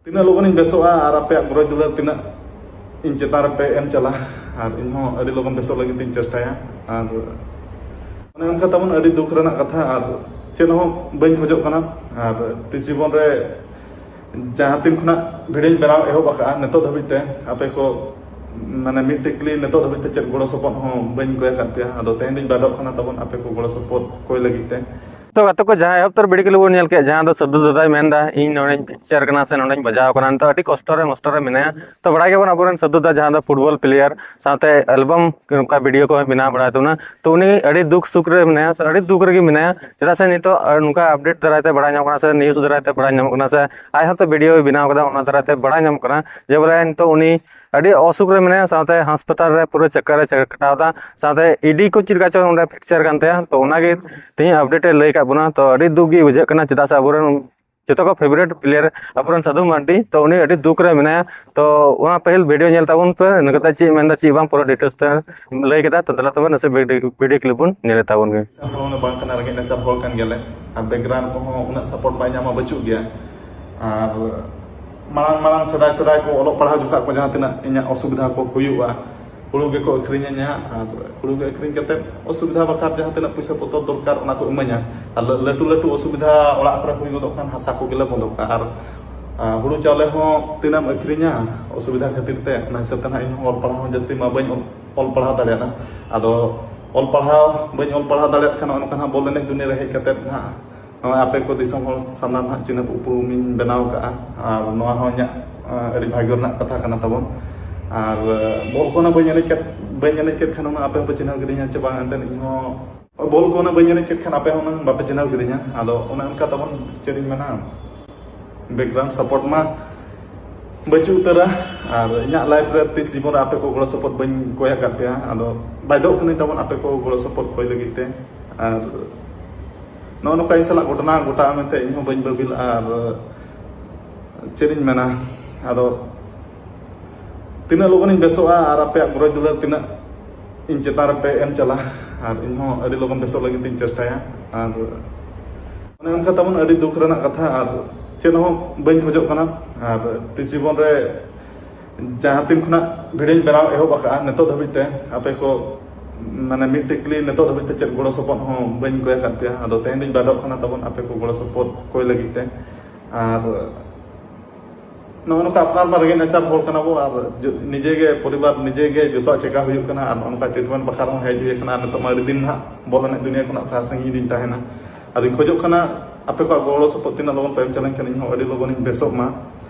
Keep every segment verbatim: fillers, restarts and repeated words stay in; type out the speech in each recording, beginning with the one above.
ᱛᱤᱱᱟᱹᱜ ᱞᱚᱜᱚᱱᱤᱧ ᱵᱮᱥᱚᱜᱼᱟ ᱟᱨ ᱟᱯᱮᱭᱟᱜ ᱜᱚᱨᱚᱡᱽ ᱫᱩᱞᱟᱹᱲ ᱛᱤᱱᱟᱹᱜ ᱤᱧ ᱪᱮᱛᱟᱱ ᱨᱮᱯᱮ ᱮᱢ ᱪᱟᱞᱟ, ᱟᱨ ᱤᱧᱦᱚᱸ ᱟᱹᱰᱤ ᱞᱚᱜᱚᱱ ᱵᱮᱥᱚᱜ ᱞᱟᱹᱜᱤᱫ ᱤᱧ ᱪᱮᱥᱴᱟᱭᱟ᱾ ᱟᱨ ᱚᱱᱮ ᱚᱱᱠᱟ ᱛᱟᱵᱚᱱ ᱟᱹᱰᱤ ᱫᱩᱠ ᱨᱮᱱᱟᱜ ᱠᱟᱛᱷᱟ, ᱟᱨ ᱪᱮᱫ ᱦᱚᱸ ᱵᱟᱹᱧ ᱠᱷᱚᱡᱚᱜ ᱠᱟᱱᱟ᱾ ᱟᱨ ᱛᱤᱥ ᱡᱤᱵᱚᱱ ᱨᱮ ᱡᱟᱦᱟᱸ ᱛᱤᱱ ᱠᱷᱚᱱᱟᱜ ᱵᱷᱤᱰᱤᱭᱳᱧ ᱵᱮᱱᱟᱣ ᱮᱦᱚᱵ ᱟᱠᱟᱫᱼᱟ ᱱᱤᱛᱚᱜ ᱫᱷᱟᱹᱵᱤᱡ ᱛᱮ, ᱟᱯᱮ ᱠᱚ ᱢᱟᱱᱮ ᱢᱤᱫᱴᱮᱡ ᱠᱞᱤ ᱱᱤᱛᱚᱜ ᱫᱷᱟᱹᱵᱤᱡ ᱛᱮ ᱪᱮᱫ ᱜᱚᱲᱚ ᱥᱚᱯᱚᱦᱚᱫ ᱦᱚᱸ ᱵᱟᱹᱧ ᱠᱚᱭ ᱟᱠᱟᱫ ᱯᱮᱭᱟ᱾ ᱟᱫᱚ ᱛᱮᱦᱮᱧ ᱫᱚᱧ ᱵᱟᱫᱚᱜ ᱠᱟᱱᱟ ᱛᱟᱵᱚᱱ ᱟᱯᱮ ᱠᱚ ᱜᱚᱲᱚ ᱥᱚᱯᱚᱦᱚᱫ ᱠᱚᱭ ᱞᱟᱹᱜᱤᱫ ᱛᱮ᱾ ᱛᱚ ᱜᱟᱛᱮ ᱠᱚ, ᱡᱟᱦᱟᱸ ᱮᱦᱚᱵ ᱩᱛᱟᱹᱨ ᱵᱷᱤᱰᱤᱭᱳ ᱠᱞᱤᱯ ᱵᱚᱱ ᱧᱮᱞ ᱠᱮᱫ, ᱡᱟᱦᱟᱸ ᱫᱚ ᱥᱟᱹᱫᱷᱩ ᱫᱟᱫᱟᱭ ᱢᱮᱱᱫᱟ ᱤᱧ ᱱᱚᱰᱮᱧ ᱯᱤᱠᱪᱟᱨ ᱠᱟᱱᱟ ᱥᱮ ᱱᱚᱰᱮᱧ ᱵᱟᱡᱟᱣ ᱠᱟᱱᱟ, ᱱᱤᱛᱚᱜ ᱟᱹᱰᱤ ᱠᱚᱥᱴᱚ ᱨᱮ ᱢᱚᱥᱴᱚ ᱨᱮ ᱢᱮᱱᱟᱭᱟ᱾ ᱛᱚ ᱵᱟᱲᱟᱭ ᱜᱮᱭᱟᱵᱚᱱ ᱟᱵᱚᱨᱮᱱ ᱥᱟᱹᱫᱷᱩ ᱫᱟ ᱡᱟᱦᱟᱸ ᱫᱚ ᱯᱷᱩᱴᱵᱚᱞ ᱯᱞᱮᱭᱟᱨ ᱥᱟᱶᱛᱮ ᱮᱞᱵᱟᱢ ᱱᱚᱝᱠᱟ ᱵᱷᱤᱰᱤᱭᱳ ᱠᱚ ᱵᱮᱱᱟᱣ ᱵᱟᱲᱟᱭ ᱛᱟᱵᱚᱱᱟ᱾ ᱛᱚ ᱩᱱᱤ ᱟᱹᱰᱤ ᱫᱩᱠ ᱥᱩᱠ ᱨᱮ ᱢᱮᱱᱟᱭᱟ, ᱟᱹᱰᱤ ᱫᱩᱠ ᱨᱮᱜᱮ ᱢᱮᱱᱟᱭᱟ, ᱪᱮᱫᱟᱜ ᱥᱮ ᱱᱤᱛᱚᱜ ᱱᱚᱝᱠᱟ ᱟᱯᱰᱮᱴ ᱫᱟᱨᱟᱭ ᱛᱮ ᱵᱟᱲᱟᱭ ᱧᱟᱢᱚᱜ ᱠᱟᱱᱟ ᱥᱮ ᱱᱤᱭᱩᱡᱽ ᱫᱟᱨᱟᱭ ᱛᱮ ᱵᱟᱲᱟᱭ ᱧᱟᱢᱚᱜ ᱠᱟᱱᱟ ᱥᱮ ᱟᱡ ᱦᱚᱸᱛᱚ ᱵᱷᱤᱰᱤᱭᱳᱭ ᱵᱮᱱᱟᱣ ᱠᱟᱫᱟ, ᱚᱱᱟ ᱫᱟᱨᱟᱭ ᱛᱮ ᱵᱟᱲᱟᱭ ᱧᱟᱢᱚᱜ ᱠᱟᱱᱟ ᱡᱮ ᱵᱚᱞᱮ ᱱᱤᱛᱚᱜ ᱩᱱᱤ ᱟᱹᱰᱤ ᱚᱥᱩᱠ ᱨᱮ ᱢᱮᱱᱟᱭᱟ, ᱥᱟᱶᱛᱮ ᱦᱟᱥᱯᱟᱛᱟᱞ ᱨᱮ ᱯᱩᱨᱟᱹ ᱪᱟᱠᱠᱟᱨ ᱨᱮ ᱠᱟᱴᱟᱣ ᱮᱫᱟ, ᱥᱟᱶᱛᱮ ᱤᱰᱤ ᱠᱚ ᱪᱮᱫ ᱞᱮᱠᱟ ᱪᱚ ᱚᱸᱰᱮ ᱯᱷᱨᱮᱠᱪᱟᱨ ᱠᱟᱱ ᱛᱟᱭᱟ᱾ ᱛᱚ ᱚᱱᱟᱜᱮ ᱛᱮᱦᱮᱧ ᱟᱯᱰᱮᱴ ᱮ ᱞᱟᱹᱭ ᱟᱠᱟᱫ ᱵᱚᱱᱟ᱾ ᱛᱚ ᱟᱹᱰᱤ ᱫᱩᱠ ᱜᱮ ᱵᱩᱡᱷᱟᱹᱜ ᱠᱟᱱᱟ, ᱪᱮᱫᱟᱜ ᱥᱮ ᱟᱵᱚᱨᱮᱱ ᱡᱚᱛᱚ ᱠᱚ ᱯᱷᱮᱵᱟᱨᱮᱴ ᱯᱞᱮᱭᱟᱨ ᱟᱵᱚᱨᱮᱱ ᱥᱟᱹᱫᱷᱩ ᱢᱟᱨᱰᱤ, ᱛᱚ ᱩᱱᱤ ᱟᱹᱰᱤ ᱫᱩᱠ ᱨᱮ ᱢᱮᱱᱟᱭᱟ᱾ ᱛᱚ ᱚᱱᱟ ᱯᱟᱹᱦᱤᱞ ᱵᱷᱤᱰᱤᱭᱳ ᱧᱮᱞ ᱛᱟᱵᱚᱱ ᱯᱮ, ᱤᱱᱟᱹ ᱠᱟᱛᱮ ᱪᱮᱫ ᱢᱮᱱᱫᱟ ᱪᱮᱫ ᱵᱟᱝ ᱯᱩᱨᱟᱹ ᱰᱤᱴᱮᱞᱥ ᱛᱮ ᱞᱟᱹᱭ ᱠᱮᱫᱟ᱾ ᱛᱚ ᱫᱮᱞᱟ ᱛᱚᱵᱮ ᱱᱟᱥᱮ ᱵᱷᱤᱰᱤᱭᱳ ᱠᱞᱤᱯ ᱵᱚᱱ ᱧᱮᱞ ᱛᱟᱵᱚᱱ ᱜᱮ᱾ ᱦᱚᱲ ᱦᱚᱸ ᱵᱟᱝ ᱠᱟᱱᱟ, ᱨᱮᱸᱜᱮᱡ ᱱᱟᱪᱟᱨ ᱦᱚᱲ ᱠᱟᱱ ᱜᱮᱭᱟᱞᱮ, ᱟᱨ ᱵᱮᱠᱜᱨᱟᱣᱩᱱᱰ ᱠᱚᱦᱚᱸ ᱩᱱᱟᱹᱜ ᱥᱟᱯᱳᱨᱴ ᱵᱟᱭ ᱧᱟᱢᱟ, ᱵᱟᱹᱪᱩᱜ ᱜᱮᱭᱟ᱾ ᱟᱨ ᱢᱟᱲᱟᱝ ᱢᱟᱲᱟᱝ ᱥᱮᱫᱟᱭ ᱥᱮᱫᱟᱭ ᱠᱚ ᱚᱞᱚᱜ ᱯᱟᱲᱦᱟᱣ ᱡᱚᱠᱷᱟᱜ ᱠᱚ ᱡᱟᱦᱟᱸ ᱛᱤᱱᱟᱹᱜ ᱤᱧᱟᱹᱜ ᱚᱥᱩᱵᱤᱫᱷᱟ ᱠᱚ ᱦᱩᱭᱩᱜᱼᱟ, ᱦᱩᱲᱩ ᱜᱮᱠᱚ ᱟᱹᱠᱷᱨᱤᱧᱟᱹᱧᱟ, ᱟᱨ ᱦᱩᱲᱩ ᱜᱮ ᱟᱹᱠᱷᱨᱤᱧ ᱠᱟᱛᱮᱫ ᱚᱥᱩᱵᱤᱫᱷᱟ ᱵᱟᱠᱷᱨᱟ ᱡᱟᱦᱟᱸ ᱛᱤᱱᱟᱹᱜ ᱯᱚᱭᱥᱟ ᱯᱚᱛᱚᱨ ᱫᱚᱨᱠᱟᱨ ᱚᱱᱟ ᱠᱚ ᱤᱢᱟᱹᱧᱟ᱾ ᱟᱨ ᱞᱟᱹ- ᱞᱟᱹᱴᱩ ᱞᱟᱹᱴᱩ ᱚᱥᱩᱵᱤᱫᱷᱟ ᱚᱲᱟᱜ ᱠᱚᱨᱮ ᱦᱩᱭ ᱜᱚᱫᱚᱜ ᱠᱷᱟᱱ ᱦᱟᱥᱟ ᱠᱚᱜᱮᱞᱮ ᱵᱚᱸᱫᱚᱠᱟ᱾ ᱟᱨ ᱟᱨ ᱦᱩᱲᱩ ᱪᱟᱣᱞᱮ ᱦᱚᱸ ᱛᱤᱱᱟᱹᱜ ᱮᱢ ᱟᱹᱠᱷᱨᱤᱧᱟ ᱚᱥᱩᱵᱤᱫᱷᱟ ᱠᱷᱟᱹᱛᱤᱨ ᱛᱮ, ᱚᱱᱟ ᱦᱤᱥᱟᱹᱵ ᱛᱮ ᱱᱟᱦᱟᱜ ᱤᱧ ᱦᱚᱸ ᱚᱞ ᱯᱟᱲᱦᱟᱣ ᱦᱚᱸ ᱡᱟᱹᱥᱛᱤ ᱢᱟ ᱵᱟᱹᱧ ᱚᱞ- ᱚᱞ ᱯᱟᱲᱦᱟᱣ ᱫᱟᱲᱮᱭᱟᱜᱼᱟ᱾ ᱟᱫᱚ ᱚᱞ ᱯᱟᱲᱦᱟᱣ ᱵᱟᱹᱧ ᱚᱞ ᱯᱟᱲᱦᱟᱣ ᱫᱟᱲᱮᱭᱟᱜ ᱠᱷᱟᱱ ᱱᱚᱜᱼᱚ ᱱᱚᱝᱠᱟ ᱱᱟᱦᱟᱜ ᱵᱚᱞ ᱮᱱᱮᱡ ᱫᱩᱱᱤᱭᱟᱹ ᱨᱮ ᱦᱮᱡ ᱠᱟᱛᱮᱫ ᱱᱟᱦᱟᱜ ᱱᱚᱜᱼᱚᱭ ᱟᱯᱮ ᱠᱚ ᱫᱤᱥᱚᱢ ᱦᱚᱲ ᱥᱟᱢᱟᱝ ᱱᱟᱦᱟᱜ ᱪᱤᱱᱦᱟᱹᱯ ᱩᱯᱨᱩᱢᱤᱧ ᱵᱮᱱᱟᱣ ᱠᱟᱜᱼᱟ᱾ ᱟᱨ ᱱᱚᱣᱟ ᱦᱚᱸ ᱤᱧᱟᱹᱜ ᱟᱹᱰᱤ ᱵᱷᱟᱜᱽᱭᱚ ᱨᱮᱱᱟᱜ ᱠᱟᱛᱷᱟ ᱠᱟᱱᱟ ᱛᱟᱵᱚᱱ᱾ ᱟᱨ ᱵᱚᱞ ᱠᱚ ᱦᱚᱸ ᱵᱟᱹᱧ ᱮᱱᱮᱡ ᱠᱮᱫ ᱵᱟᱹᱧ ᱮᱱᱮᱡ ᱠᱮᱫ ᱠᱷᱟᱱ ᱩᱱᱟᱹᱜ ᱟᱯᱮ ᱦᱚᱸᱯᱮ ᱪᱤᱱᱦᱟᱹᱣ ᱠᱤᱫᱤᱧᱟ ᱪᱮ ᱵᱟᱝ, ᱮᱱᱛᱮᱫ ᱤᱧ ᱦᱚᱸ ᱵᱚᱞ ᱠᱚ ᱩᱱᱟᱹᱜ ᱵᱟᱹᱧ ᱮᱱᱮᱡ ᱠᱮᱫ ᱠᱷᱟᱱ ᱟᱯᱮ ᱦᱚᱸ ᱩᱱᱟᱹᱜ ᱵᱟᱯᱮ ᱪᱤᱱᱦᱟᱹᱣ ᱠᱤᱫᱤᱧᱟ᱾ ᱟᱫᱚ ᱚᱱᱮ ᱚᱱᱠᱟ ᱛᱟᱵᱚᱱ ᱪᱮᱫ ᱤᱧ ᱢᱮᱱᱟ, ᱵᱮᱠᱜᱨᱟᱣᱩᱱᱰ ᱥᱟᱯᱳᱨᱴ ᱢᱟ ᱵᱟᱹᱪᱩᱜ ᱩᱛᱟᱹᱨᱟ᱾ ᱟᱨ ᱤᱧᱟᱹᱜ ᱞᱟᱭᱤᱯᱷ ᱨᱮ ᱛᱤᱥ ᱡᱤᱵᱚᱱ ᱨᱮ ᱟᱯᱮ ᱠᱚ ᱜᱚᱲᱚ ᱥᱚᱯᱚᱦᱚᱫ ᱵᱟᱹᱧ ᱠᱚᱭ ᱟᱠᱟᱫ ᱯᱮᱭᱟ᱾ ᱟᱫᱚ ᱵᱟᱫᱽᱫᱷᱚᱜ ᱠᱟᱹᱱᱟᱹᱧ ᱛᱟᱵᱚᱱ ᱟᱯᱮ ᱠᱚ ᱜᱚᱲᱚ ᱥᱚᱯᱚᱦᱚᱫ ᱠᱚᱭ ᱞᱟᱹᱜᱤᱫ ᱛᱮ᱾ ᱟᱨ ᱱᱚᱜᱼᱚ ᱱᱚᱝᱠᱟ ᱤᱧ ᱥᱟᱞᱟᱜ ᱜᱷᱚᱴᱚᱱᱟ ᱜᱷᱚᱴᱟᱜᱼᱟ ᱢᱮᱱᱛᱮ ᱤᱧ ᱦᱚᱸ ᱵᱟᱹᱧ ᱵᱷᱟᱹᱵᱤ ᱞᱮᱫᱼᱟ᱾ ᱟᱨ ᱪᱮᱫ ᱤᱧ ᱢᱮᱱᱟ, ᱟᱫᱚ ᱛᱤᱱᱟᱹᱜ ᱞᱚᱜᱚᱱᱤᱧ ᱵᱮᱥᱚᱜᱼᱟ ᱟᱨ ᱟᱯᱮᱭᱟᱜ ᱜᱚᱨᱚᱡᱽ ᱫᱩᱞᱟᱹᱲ ᱛᱤᱱᱟᱹᱜ ᱤᱧ ᱪᱮᱛᱟᱱ ᱨᱮᱯᱮ ᱮᱢ ᱪᱟᱞᱟ, ᱟᱨ ᱤᱧ ᱦᱚᱸ ᱟᱹᱰᱤ ᱞᱚᱜᱚᱱ ᱵᱮᱥᱚᱜ ᱞᱟᱹᱜᱤᱫ ᱤᱧ ᱪᱮᱥᱴᱟᱭᱟ᱾ ᱟᱨ ᱚᱱᱮ ᱚᱱᱠᱟ ᱛᱟᱵᱚᱱ ᱟᱹᱰᱤ ᱫᱩᱠ ᱨᱮᱱᱟᱜ ᱠᱟᱛᱷᱟ᱾ ᱟᱨ ᱪᱮᱫ ᱦᱚᱸ ᱵᱟᱹᱧ ᱠᱷᱚᱡᱚᱜ ᱠᱟᱱᱟ᱾ ᱟᱨ ᱛᱤᱥ ᱡᱤᱵᱚᱱ ᱨᱮ ᱡᱟᱦᱟᱸ ᱛᱤᱱ ᱠᱷᱚᱱᱟᱜ ᱵᱷᱤᱰᱤᱭᱳᱧ ᱵᱮᱱᱟᱣ ᱮᱦᱚᱵ ᱟᱠᱟᱫᱼᱟ, ᱱᱤᱛᱚᱜ ᱫᱷᱟᱹᱵᱤᱡ ᱛᱮ ᱟᱯᱮ ᱠᱚ, ᱢᱟᱱᱮ, ᱢᱤᱫ ᱴᱤᱠᱞᱤ ᱱᱤᱛᱚᱜ ᱫᱷᱟᱹᱵᱤᱡ ᱛᱮ ᱪᱮᱫ ᱜᱚᱲᱚ ᱥᱚᱯᱚᱦᱚᱫ ᱦᱚᱸ ᱵᱟᱹᱧ ᱠᱚᱭ ᱟᱠᱟᱫ ᱯᱮᱭᱟ᱾ ᱟᱫᱚ ᱛᱮᱦᱮᱧ ᱫᱚᱧ ᱵᱟᱫᱚᱜ ᱠᱟᱱᱟ ᱛᱟᱵᱚᱱ ᱟᱯᱮ ᱠᱚ ᱜᱚᱲᱚ ᱥᱚᱯᱚᱦᱚᱫ ᱠᱚᱭ ᱞᱟᱹᱜᱤᱫ ᱛᱮ᱾ ᱟᱨ ᱱᱚᱜᱼᱚ ᱱᱚᱝᱠᱟ ᱟᱯᱱᱟᱨ ᱢᱟ ᱨᱮᱸᱜᱮᱡ ᱱᱟᱪᱟᱨ ᱦᱚᱲ ᱠᱟᱱᱟ ᱵᱚ, ᱟᱨ ᱡᱚ- ᱱᱤᱡᱮ ᱜᱮ ᱯᱚᱨᱤᱵᱟᱨ, ᱱᱤᱡᱮ ᱜᱮ ᱡᱚᱛᱚᱣᱟᱜ ᱪᱮᱠᱟ ᱦᱩᱭᱩᱜ ᱠᱟᱱᱟ, ᱟᱨ ᱱᱚᱜᱼᱚ ᱱᱚᱝᱠᱟ ᱴᱨᱤᱴᱢᱮᱱᱴ ᱵᱟᱠᱷᱨᱟ ᱦᱚᱸ ᱦᱮᱡ ᱦᱩᱭ ᱟᱠᱟᱱᱟ᱾ ᱟᱨ ᱱᱤᱛᱚᱜ ᱢᱟ ᱟᱹᱰᱤ ᱫᱤᱱ ᱱᱟᱦᱟᱜ ᱵᱚᱞ ᱮᱱᱮᱡ ᱫᱩᱱᱤᱭᱟᱹ ᱠᱷᱚᱱᱟᱜ ᱥᱟᱦᱟ ᱥᱟᱺᱜᱤᱧ ᱨᱤᱧ ᱛᱟᱦᱮᱱᱟ᱾ ᱟᱫᱚᱧ ᱠᱷᱚᱡᱚᱜ ᱠᱟᱱᱟ ᱟᱯᱮ ᱠᱚᱣᱟᱜ ᱜᱚᱲᱚ ᱥᱚᱯᱚᱦᱚᱫ ᱛᱤᱱᱟᱹᱜ ᱞᱚᱜᱚᱱ ᱯᱮ ᱮᱢ ᱪᱟᱞᱟᱹᱧ ᱠᱷᱟᱱ ᱤᱧ ᱦᱚᱸ ᱟᱹᱰᱤ ᱞᱚᱜᱚᱱᱤᱧ ᱵᱮᱥᱚᱜ ᱢᱟ,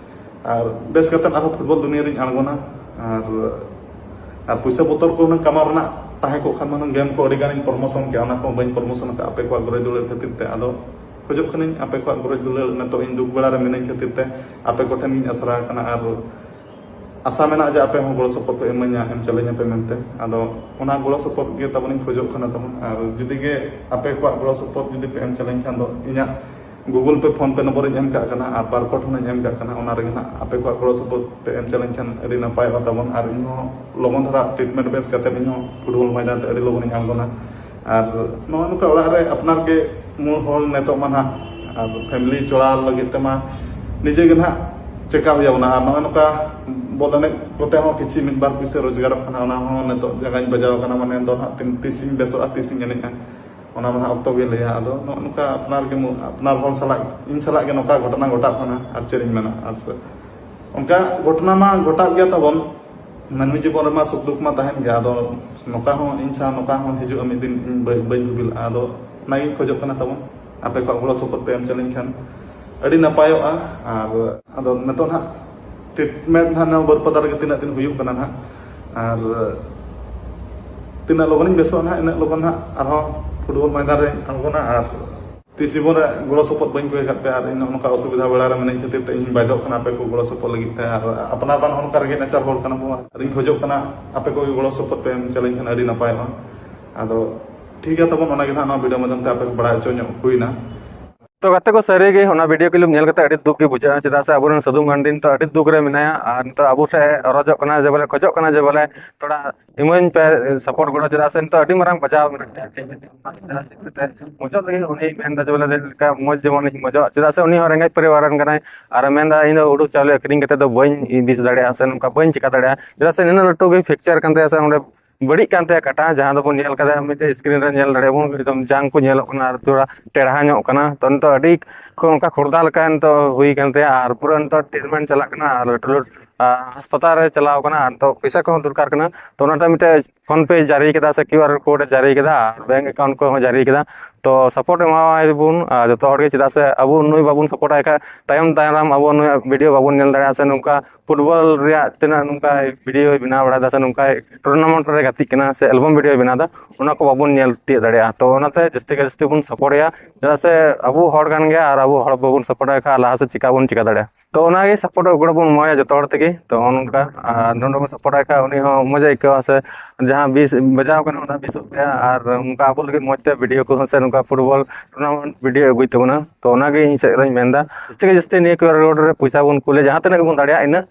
ᱟᱨ ᱵᱮᱥ ᱠᱟᱛᱮᱫ ᱟᱨᱦᱚᱸ ᱯᱷᱩᱴᱵᱚᱞ ᱫᱩᱱᱤᱭᱟᱹ ᱨᱤᱧ ᱟᱬᱜᱚᱱᱟ᱾ ᱟᱨ ᱟᱨ ᱯᱩᱭᱥᱟᱹ ᱵᱚᱛᱚᱨ ᱠᱚ ᱦᱩᱱᱟᱹᱝ ᱠᱟᱢᱟᱣ ᱨᱮᱱᱟᱜ ᱛᱟᱦᱮᱸ ᱠᱚᱜ ᱠᱷᱟᱱ ᱢᱟ ᱦᱩᱱᱟᱹᱝ ᱜᱮᱢ ᱠᱚ ᱟᱹᱰᱤ ᱜᱟᱱᱤᱧ ᱯᱨᱚᱢᱳᱥᱚᱱ ᱠᱮᱭᱟ, ᱚᱱᱟ ᱠᱚ ᱵᱟᱹᱧ ᱯᱨᱚᱢᱳᱥᱚᱱ ᱟᱠᱟᱫ ᱟᱯᱮ ᱠᱚᱣᱟᱜ ᱜᱚᱨᱚᱡᱽ ᱫᱩᱞᱟᱹᱲ ᱠᱷᱟᱹᱛᱤᱨ ᱛᱮ᱾ ᱟᱫᱚ ᱠᱷᱚᱡᱚᱜ ᱠᱟᱹᱱᱟᱹᱧ ᱟᱯᱮ ᱠᱚᱣᱟᱜ ᱜᱚᱨᱚᱡᱽ ᱫᱩᱞᱟᱹᱲ, ᱱᱤᱛᱚᱜ ᱤᱧ ᱫᱩᱠ ᱵᱮᱲᱟ ᱨᱮ ᱢᱤᱱᱟᱹᱧ ᱠᱷᱟᱹᱛᱤᱨ ᱛᱮ ᱟᱯᱮ ᱠᱚᱴᱷᱮᱱ ᱜᱤᱧ ᱟᱥᱨᱟ ᱟᱠᱟᱱᱟ, ᱟᱨ ᱟᱥᱟ ᱢᱮᱱᱟᱜᱼᱟ ᱡᱮ ᱟᱯᱮ ᱦᱚᱸ ᱜᱚᱲᱚ ᱥᱚᱯᱚᱦᱚᱫ ᱯᱮ ᱤᱢᱟᱹᱧᱟ, ᱮᱢ ᱪᱟᱞᱟᱹᱧ ᱟᱯᱮ ᱢᱮᱱᱛᱮ᱾ ᱟᱫᱚ ᱚᱱᱟ ᱜᱚᱲᱚ ᱥᱚᱯᱚᱦᱚᱫ ᱜᱮ ᱛᱟᱵᱚᱱᱤᱧ ᱠᱷᱚᱡᱚᱜ ᱠᱟᱱᱟ ᱛᱟᱵᱚᱱ᱾ ᱟᱨ ᱡᱩᱫᱤ ᱜᱮ ᱟᱯᱮ ᱠᱚᱣᱟᱜ ᱜᱚᱲᱚ ᱥᱚᱯᱚᱦᱚᱫ ᱡᱩᱫᱤ ᱯᱮ ᱮᱢ ᱪᱟᱞᱟᱹᱧ ᱠᱷᱟᱱ ᱫᱚ, ᱤᱧᱟᱹᱜ Google Pay, PhonePe ᱱᱚᱢᱵᱚᱨ ᱤᱧ ᱮᱢ ᱠᱟᱜ ᱠᱟᱱᱟ ᱟᱨ ᱵᱟᱨᱠᱳᱰ ᱦᱚᱸᱧ ᱮᱢ ᱠᱟᱜ ᱠᱟᱱᱟ, ᱚᱱᱟ ᱨᱮᱜᱮ ᱱᱟᱜ ᱟᱯᱮ ᱠᱚᱣᱟᱜ ᱜᱚᱲᱚ ᱥᱚᱯᱚᱦᱚᱫ ᱯᱮ ᱮᱢ ᱪᱟᱞᱟᱹᱧ ᱠᱷᱟᱱ ᱟᱹᱰᱤ ᱱᱟᱯᱟᱭᱚᱜᱼᱟ ᱛᱟᱵᱚᱱ᱾ ᱟᱨ ᱤᱧ ᱦᱚᱸ ᱞᱚᱜᱚᱱ ᱫᱷᱟᱨᱟ ᱴᱨᱤᱴᱢᱮᱱᱴ ᱵᱮᱥ ᱠᱟᱛᱮ ᱤᱧ ᱦᱚᱸ ᱯᱷᱩᱴᱵᱚᱞ ᱢᱚᱭᱫᱟᱱ ᱨᱮ ᱟᱹᱰᱤ ᱞᱚᱜᱚᱱᱤᱧ ᱟᱬᱜᱚᱱᱟ᱾ ᱟᱨ ᱱᱚᱜᱼᱚ ᱱᱚᱝᱠᱟ ᱚᱲᱟᱜ ᱨᱮ ᱟᱯᱱᱟᱨ ᱜᱮ ᱢᱩᱞ ᱦᱚᱲ ᱱᱤᱛᱚᱜ ᱢᱟ ᱱᱟᱜ, ᱟᱨ ᱯᱷᱮᱢᱤᱞᱤ ᱪᱚᱲᱟᱣ ᱞᱟᱹᱜᱤᱫ ᱛᱮᱢᱟ ᱱᱤᱡᱮ ᱜᱮ ᱱᱟᱜ ᱪᱮᱠᱟ ᱦᱩᱭ ᱟᱵᱚᱱᱟ᱾ ᱟᱨ ᱱᱚᱜᱼᱚ ᱱᱚᱝᱠᱟ ᱵᱚᱞ ᱮᱱᱮᱡ ᱠᱚᱛᱮ ᱦᱚᱸ ᱠᱤᱪᱷᱤ ᱢᱤᱫ ᱵᱟᱨ ᱯᱩᱭᱥᱟᱹ ᱨᱳᱡᱽᱜᱟᱨᱚᱜ ᱠᱟᱱᱟ, ᱚᱱᱟ ᱦᱚᱸ ᱱᱤᱛᱚᱜ ᱡᱟᱸᱜᱟᱧ ᱵᱟᱡᱟᱣ ᱟᱠᱟᱱᱟ, ᱢᱟᱱᱮ ᱫᱚ ᱦᱟᱸᱜ ᱛᱤᱱ-, ᱛᱤᱥᱤᱧ ᱵᱮᱥᱚᱜᱼᱟ, ᱛᱤᱥᱤᱧ ᱮᱱᱮᱡᱼᱟ, ᱚᱱᱟ ᱢᱟ ᱦᱟᱸᱜ ᱚᱠᱛᱚ ᱜᱮ ᱞᱟᱹᱭᱟ᱾ ᱟᱫᱚ ᱱᱚᱜᱼᱚ ᱱᱚᱝᱠᱟ ᱟᱯᱱᱟᱨ ᱜᱮ ᱢᱩ-, ᱟᱯᱱᱟᱨ ᱦᱚᱲ ᱥᱟᱞᱟᱜ, ᱤᱧ ᱥᱟᱞᱟᱜ ᱜᱮ ᱱᱚᱝᱠᱟ ᱜᱷᱚᱴᱚᱱᱟ ᱜᱷᱚᱴᱟᱜ ᱠᱟᱱᱟ, ᱟᱨ ᱪᱮᱫ ᱤᱧ ᱢᱮᱱᱟ᱾ ᱟᱨ ᱚᱱᱠᱟ ᱜᱷᱚᱴᱚᱱᱟ ᱢᱟ ᱜᱷᱚᱴᱟᱜ ᱜᱮᱭᱟ ᱛᱟᱵᱚᱱ, ᱢᱟᱹᱱᱢᱤ ᱡᱤᱵᱚᱱ ᱨᱮᱢᱟ ᱥᱩᱠ ᱫᱩᱠ ᱢᱟ ᱛᱟᱦᱮᱱ ᱜᱮᱭᱟ᱾ ᱟᱫᱚ ᱱᱚᱝᱠᱟ ᱦᱚᱸ ᱤᱧ ᱥᱟᱶ ᱱᱚᱝᱠᱟ ᱦᱚᱸ ᱦᱤᱡᱩᱜᱼᱟ ᱢᱤᱫ ᱫᱤᱱ, ᱤᱧ ᱵᱟᱹᱧ, ᱵᱟᱹᱧ ᱵᱷᱟᱹᱵᱤ ᱞᱮᱫᱼᱟ᱾ ᱟᱫᱚ ᱚᱱᱟᱜᱤᱧ ᱠᱷᱚᱡᱚᱜ ᱠᱟᱱᱟ ᱛᱟᱵᱚᱱ, ᱟᱯᱮ ᱠᱚᱣᱟᱜ ᱜᱚᱲᱚ ᱥᱚᱯᱚᱦᱚᱫ ᱯᱮ ᱮᱢ ᱪᱟᱞᱤᱧ ᱠᱷᱟᱱ ᱟᱹᱰᱤ ᱱᱟᱯᱟᱭᱚᱜᱼᱟ᱾ ᱟᱨ ᱟᱫᱚ ᱱᱤᱛᱚᱜ ᱱᱟᱦᱟᱜ ᱴᱨᱤᱴᱢᱮᱱᱴ ᱱᱟᱦᱟᱜ ᱱᱚᱣᱟ ᱵᱟᱹᱨᱯᱟᱫᱟ ᱨᱮᱜᱮ ᱛᱤᱱᱟᱹᱜ ᱫᱤᱱ ᱦᱩᱭᱩᱜ ᱠᱟᱱᱟ ᱱᱟᱦᱟᱜ, ᱟᱨ ᱛᱤᱱᱟᱹᱜ ᱞᱚᱜᱚᱱᱤᱧ ᱵᱮᱥᱚᱜᱼᱟ ᱱᱟᱦᱟᱜ, ᱤᱱᱟᱹᱜ ᱞᱚᱜᱚᱱ ᱱᱟᱦᱟᱜ ᱟᱨᱦᱚᱸ ᱯᱷᱩᱴᱵᱚᱞ ᱢᱚᱭᱫᱟᱱ ᱨᱮᱧ ᱟᱬᱜᱚᱱᱟ᱾ ᱟᱨ ᱛᱤᱥ ᱡᱤᱵᱚᱱ ᱨᱮ ᱜᱚᱲᱚ ᱥᱚᱯᱚᱦᱚᱫ ᱵᱟᱹᱧ ᱠᱚᱭ ᱟᱠᱟᱫ ᱯᱮᱭᱟ, ᱟᱨ ᱤᱧ ᱱᱚᱜᱼᱚ ᱱᱚᱝᱠᱟ ᱚᱥᱩᱵᱤᱫᱷᱟ ᱵᱮᱲᱟ ᱨᱮ ᱢᱤᱱᱟᱹᱧ ᱠᱷᱟᱹᱛᱤᱨ ᱛᱮ ᱤᱧ ᱵᱟᱫᱷᱚᱜ ᱠᱟᱱᱟ ᱟᱯᱮ ᱠᱚ ᱜᱚᱲᱚ ᱥᱚᱯᱚᱦᱚᱫ ᱞᱟᱹᱜᱤᱫ ᱛᱮ᱾ ᱟᱨ ᱟᱯᱱᱟᱨ ᱢᱟ ᱱᱚᱜᱼᱚ ᱱᱚᱝᱠᱟ ᱨᱮᱸᱜᱮᱡ ᱱᱟᱪᱟᱨ ᱦᱚᱲ ᱠᱟᱱᱟ ᱵᱚᱱ, ᱟᱨᱤᱧ ᱠᱷᱚᱡᱚᱜ ᱠᱟᱱᱟ ᱟᱯᱮ ᱠᱚᱜᱮ ᱜᱚᱲᱚ ᱥᱚᱯᱚᱦᱚᱫ ᱯᱮ ᱮᱢ ᱪᱟᱞᱤᱧ ᱠᱷᱟᱱ ᱟᱹᱰᱤ ᱱᱟᱯᱟᱭᱚᱜᱼᱟ᱾ ᱟᱫᱚ ᱴᱷᱤᱠ ᱜᱮᱭᱟ ᱛᱟᱵᱚᱱ, ᱚᱱᱟ ᱜᱮ ᱱᱟᱦᱟᱜ ᱱᱚᱣᱟ ᱵᱷᱤᱰᱤᱭᱳ ᱢᱟᱫᱽᱫᱷᱚᱢ ᱛᱮ ᱟᱯᱮ ᱠᱚ ᱵᱟᱲᱟᱭ ᱦᱚᱪᱚ ᱧᱚᱜ ᱦᱩᱭᱱᱟ᱾ ᱛᱚ ᱜᱟᱛᱮ ᱠᱚ, ᱥᱟᱹᱨᱤ ᱜᱮ ᱚᱱᱟ ᱵᱷᱤᱰᱤᱭᱳ ᱠᱞᱤᱯ ᱧᱮᱞ ᱠᱟᱛᱮ ᱟᱹᱰᱤ ᱫᱩᱠ ᱜᱮ ᱵᱩᱡᱷᱟᱹᱜᱼᱟ, ᱪᱮᱫᱟᱜ ᱥᱮ ᱟᱵᱚᱨᱮᱱ ᱥᱟᱹᱫᱷᱩ ᱢᱟᱱᱰᱤ ᱱᱤᱛᱚᱜ ᱟᱹᱰᱤ ᱫᱩᱠ ᱨᱮ ᱢᱮᱱᱟᱭᱟ᱾ ᱟᱨ ᱱᱤᱛᱚᱜ ᱟᱵᱚ ᱴᱷᱮᱱ ᱨᱚᱡᱚᱜ ᱠᱟᱱᱟ ᱡᱮ ᱵᱚᱞᱮ, ᱠᱷᱚᱡᱚᱜ ᱠᱟᱱᱟ ᱡᱮ ᱵᱚᱞᱮ, ᱛᱷᱚᱲᱟ ᱤᱢᱟᱹᱧ ᱯᱮ ᱥᱟᱯᱳᱨᱴ ᱜᱚᱲᱚ, ᱪᱮᱫᱟᱜ ᱥᱮ ᱱᱤᱛᱚᱜ ᱟᱹᱰᱤ ᱢᱟᱨᱟᱝ ᱵᱟᱡᱟᱣ ᱢᱮᱱᱟᱜ ᱛᱟᱭᱟ᱾ ᱢᱚᱡᱚᱜ ᱞᱟᱹᱜᱤᱫ ᱩᱱᱤ ᱢᱮᱱᱫᱟ ᱡᱮ ᱵᱚᱞᱮ ᱪᱮᱫ ᱞᱮᱠᱟ ᱢᱚᱡᱽ ᱡᱮᱢᱚᱱ ᱤᱧ ᱢᱚᱡᱚᱜ, ᱪᱮᱫᱟᱜ ᱥᱮ ᱩᱱᱤ ᱦᱚᱸ ᱨᱮᱸᱜᱮᱡ ᱯᱚᱨᱤᱵᱟᱨ ᱨᱮᱱ ᱠᱟᱱᱟᱭ᱾ ᱟᱨ ᱢᱮᱱᱫᱟ, "ᱤᱧ ᱫᱚ ᱦᱩᱲᱩ ᱪᱟᱣᱞᱮ ᱟᱹᱠᱷᱨᱤᱧ ᱠᱟᱛᱮ ᱫᱚ ᱵᱟᱹᱧ ᱵᱮᱥ ᱫᱟᱲᱮᱭᱟᱜᱼᱟ ᱥᱮ ᱱᱚᱝᱠᱟ ᱵᱟᱹᱧ ᱪᱤᱠᱟ ᱫᱟᱲᱮᱭᱟᱜᱼᱟ", ᱪᱮᱫᱟᱜ ᱥᱮ ᱱᱤᱱᱟᱹᱜ ᱞᱟᱹᱴᱩ ᱜᱮ ᱯᱷᱨᱮᱠᱪᱟᱨ ᱠᱟᱱ ᱛᱟᱭᱟ ᱥᱮ ᱚᱸᱰᱮ ᱵᱟᱹᱲᱤᱡ ᱠᱟᱱ ᱛᱟᱭᱟ ᱠᱟᱴᱟ, ᱡᱟᱦᱟᱸ ᱫᱚᱵᱚᱱ ᱧᱮᱞ ᱠᱟᱫᱟ ᱢᱤᱫᱴᱮᱡ ᱥᱠᱨᱤᱱ ᱨᱮ ᱧᱮᱞ ᱫᱟᱲᱮᱭᱟᱜ ᱵᱚᱱ, ᱮᱠᱫᱚᱢ ᱡᱟᱝ ᱠᱚ ᱧᱮᱞᱚᱜ ᱠᱟᱱᱟ ᱟᱨ ᱛᱷᱚᱲᱟ ᱴᱮᱲᱦᱟ ᱧᱚᱜ ᱠᱟᱱᱟ᱾ ᱛᱚ ᱱᱤᱛᱚᱜ ᱟᱹᱰᱤ ᱠᱷᱚ-, ᱚᱱᱠᱟ ᱠᱷᱚᱨᱫᱟ ᱞᱮᱠᱟ ᱱᱤᱛᱚᱜ ᱦᱩᱭ ᱠᱟᱱ ᱛᱟᱭᱟ, ᱟᱨ ᱯᱩᱨᱟᱹ ᱱᱤᱛᱚᱜ ᱴᱨᱤᱴᱢᱮᱱᱴ ᱪᱟᱞᱟᱜ ᱠᱟᱱᱟ, ᱟᱨ ᱞᱟᱹᱴᱩ ᱞᱟᱹᱴᱩ, ᱟᱨ ᱦᱟᱥᱯᱟᱛᱟᱞ ᱨᱮ ᱪᱟᱞᱟᱣ ᱠᱟᱱᱟ, ᱟᱨ ᱱᱤᱛᱚᱜ ᱯᱚᱭᱥᱟ ᱠᱚᱦᱚᱸ ᱫᱚᱨᱠᱟᱨ ᱠᱟᱱᱟ᱾ ᱛᱚ ᱚᱱᱟᱴᱟᱜ ᱢᱤᱫᱴᱮᱡ ᱯᱷᱳᱱ ᱯᱮ ᱡᱟᱹᱨᱤ ᱠᱮᱫᱟ ᱥᱮ ᱠᱤᱭᱩ ᱟᱨ ᱠᱳᱰ ᱮ ᱡᱟᱹᱨᱤ ᱠᱮᱫᱟ, ᱟᱨ ᱵᱮᱝᱠ ᱮᱠᱟᱣᱩᱱᱴ ᱠᱚᱦᱚᱸ ᱡᱟᱹᱨᱤ ᱠᱮᱫᱟ᱾ ᱛᱚ ᱥᱟᱯᱳᱨᱴ ᱮᱢᱟᱣᱟᱭ ᱵᱚᱱ, ᱟᱨ ᱡᱚᱛᱚ ᱦᱚᱲ ᱜᱮ, ᱪᱮᱫᱟᱜ ᱥᱮ ᱟᱵᱚ ᱱᱩᱭ ᱵᱟᱵᱚᱱ ᱥᱟᱯᱳᱨᱴ ᱟᱭ ᱠᱷᱟᱡ ᱛᱟᱭᱚᱢ ᱫᱟᱨᱟᱢ ᱟᱵᱚ ᱱᱩᱭᱟᱜ ᱵᱷᱤᱰᱤᱭᱳ ᱵᱟᱵᱚᱱ ᱧᱮᱞ ᱫᱟᱲᱮᱭᱟᱜᱼᱟ ᱥᱮ ᱱᱚᱝᱠᱟ ᱯᱷᱩᱴᱵᱚᱞ ᱨᱮᱭᱟᱜ ᱛᱤᱱᱟᱹᱜ ᱱᱚᱝᱠᱟ ᱵᱷᱤᱰᱤᱭᱳᱭ ᱵᱮᱱᱟᱣ ᱵᱟᱲᱟᱭᱮᱫᱟ ᱥᱮ ᱱᱚᱝᱠᱟ ᱴᱩᱨᱱᱟᱢᱮᱱᱴ ᱨᱮ ᱜᱟᱛᱮᱜ ᱠᱟᱱᱟ ᱥᱮ ᱮᱞᱵᱟᱢ ᱵᱷᱤᱰᱤᱭᱳᱭ ᱵᱮᱱᱟᱣ ᱮᱫᱟ, ᱚᱱᱟ ᱠᱚ ᱵᱟᱵᱚᱱ ᱧᱮᱞ ᱛᱤᱭᱳᱜ ᱫᱟᱲᱮᱭᱟᱜᱼᱟ᱾ ᱛᱚ ᱚᱱᱟᱛᱮ ᱡᱟᱹᱥᱛᱤ ᱠᱟᱭ ᱡᱟᱹᱥᱛᱤ ᱵᱚᱱ ᱥᱟᱯᱳᱨᱴ ᱮᱭᱟ, ᱪᱮᱫᱟᱜ ᱥᱮ ᱟᱵᱚ ᱦᱚᱲ ᱠᱟᱱ ᱜᱮᱭᱟ, ᱟᱨ ᱟᱵᱚ ᱦᱚᱲ ᱵᱟᱵᱚᱱ ᱥᱟᱯᱳᱨᱴ ᱟᱭ ᱠᱷᱟᱡ ᱞᱟᱦᱟ ᱥᱮᱫ ᱪᱤᱠᱟ ᱵᱚᱱ ᱪᱤᱠᱟ ᱫᱟᱲᱮᱭᱟᱜᱼᱟ? ᱛᱚ ᱚᱱᱟᱜᱮ ᱥᱟᱯᱳᱨᱴ ᱜᱚᱲᱚ ᱵᱚᱱ ᱮᱢᱟᱭᱟ ᱡᱚᱛᱚ ᱦᱚᱲ ᱛᱮᱜᱮ᱾ ᱛᱚ ᱱᱚᱜᱼᱚ ᱱᱚᱝᱠᱟ, ᱟᱨ ᱱᱚᱰᱮ ᱵᱚᱱ ᱥᱟᱯᱳᱨᱴ ᱟᱭ ᱠᱷᱟᱡ ᱩᱱᱤ ᱦᱚᱸ ᱢᱚᱡᱽ ᱮ ᱟᱹᱭᱠᱟᱹᱣᱟ ᱥᱮ ᱡᱟᱦᱟᱸ ᱵᱤᱥ ᱵᱟᱡᱟᱣ ᱠᱟᱱᱟ ᱚᱱᱟ ᱵᱮᱥᱚᱜ ᱛᱟᱭᱟ, ᱟᱨ ᱱᱚᱝᱠᱟ ᱟᱵᱚ ᱞᱟᱹᱜᱤᱫ ᱢᱚᱡᱽ ᱛᱮ ᱵᱷᱤᱰᱤᱭᱳ ᱠᱚᱦᱚᱸ ᱥᱮ ᱱᱚᱝᱠᱟ ᱯᱷᱩᱴᱵᱚᱞ ᱴᱩᱨᱱᱟᱢᱮᱱᱴ ᱵᱷᱤᱰᱤᱭᱳ ᱟᱹᱜᱩᱭ ᱛᱟᱵᱚᱱᱟ᱾ ᱛᱚ ᱚᱱᱟᱜᱮ ᱤᱧ ᱥᱮᱫ ᱫᱚᱧ ᱢᱮᱱᱫᱟ, ᱡᱟᱹᱥᱛᱤ ᱜᱮ ᱡᱟᱹᱥᱛᱤ ᱱᱤᱭᱟᱹ ᱠᱤᱭᱩ ᱟᱨ ᱠᱳᱰ ᱨᱮ ᱯᱚᱭᱥᱟ ᱵᱚᱱ ᱠᱩᱞᱟ, ᱡᱟᱦᱟᱸ ᱛᱤᱱᱟᱹᱜ ᱜᱮᱵᱚᱱ ᱫᱟᱲᱮᱭᱟᱜᱼᱟ ᱤᱱᱟᱹᱜ᱾